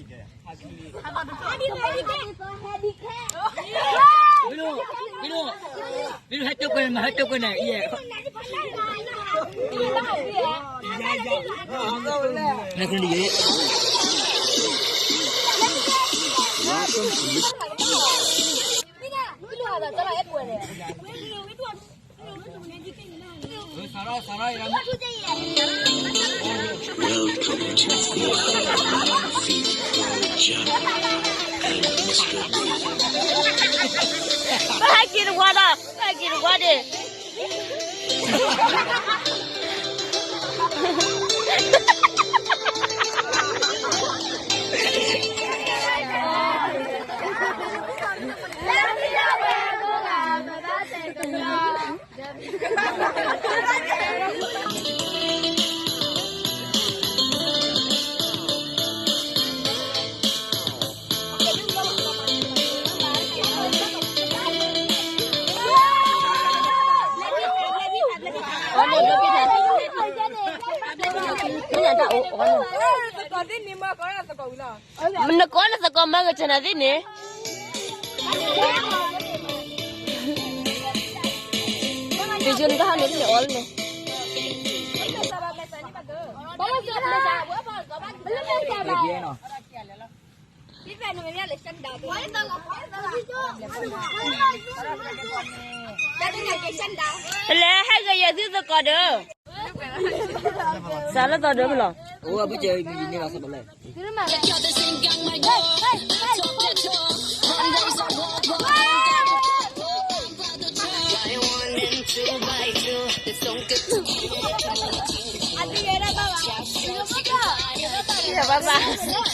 မ့ၢ်ဒိၣ်, မ့ၢ်ဒိၣ်, မ့ၢ်ဒိၣ် ဟဲတိၢ်ကွဲန့ၣ် မၤဟဲတိၢ်ကွဲန့ၣ် ယဲ, ဟဲကွဲန့ၣ်ယဲ, ဟဲက့ၤတဝါဒီး, ဟဲက့ၤတဝါဒီး. နကိးနသကိးမၤဂ့ၤဆနၤသ့ၣ်န့ၣ်, တယိနတၢ်ဟးန့ၣ်န့ၣ်အီၤလၢန့ၣ်. လဲၤဟဲဂ့ၤယသုသကိးဒီး, စးလၢသီဒီးဖဲလီၤ. အိၣ်ဘုကဲမံၤန့ၣ်ဘၣ်စဘလဲၣ်.